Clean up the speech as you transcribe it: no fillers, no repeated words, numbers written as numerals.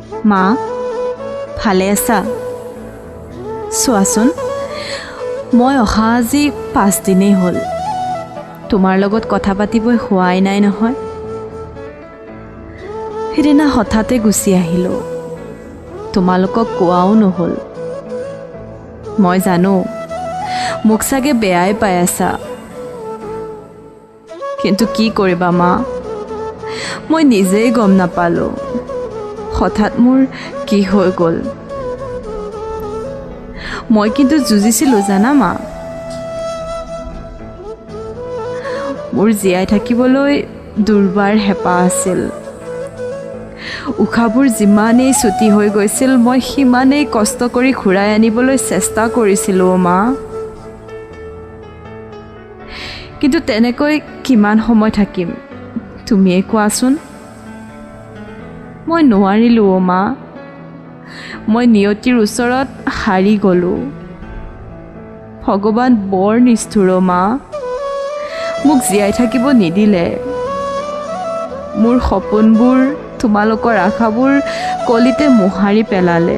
মা, ভালে আছা? চোৱাচোন, মই অহা আজি 5 দিনেই হ'ল, তোমাৰ লগত কথা পাতিবই হোৱাই নাই নহয়। সেইদিনা হঠাতে গুচি আহিলোঁ, তোমালোকক কোৱাও নহ'ল। মই জানো মোক চাগে বেয়াই পাই আছা, কিন্তু কি কৰিবা মা, মই নিজেই গম নাপালোঁ হঠাৎ মোৰ কি হৈ গ'ল। মই কিন্তু যুঁজিছিলোঁ জানা মা, মোৰ জীয়াই থাকিবলৈ দুৰ্বাৰ হেঁপাহ আছিল। উশাহবোৰ যিমানেই চুটি হৈ গৈছিল, মই সিমানেই কষ্ট কৰি ঘূৰাই আনিবলৈ চেষ্টা কৰিছিলোঁ মা। কিন্তু তেনেকৈ কিমান সময় থাকিম তুমিয়ে কোৱাচোন? মই নোৱাৰিলোঁ অ' মা, মই নিয়তিৰ ওচৰত হাৰি গ'লোঁ। ভগৱান বৰ নিষ্ঠুৰ অ' মা, মোক জীয়াই থাকিব নিদিলে। মোৰ সপোনবোৰ, তোমালোকৰ আশাবোৰ কলিতে মোহাৰি পেলালে।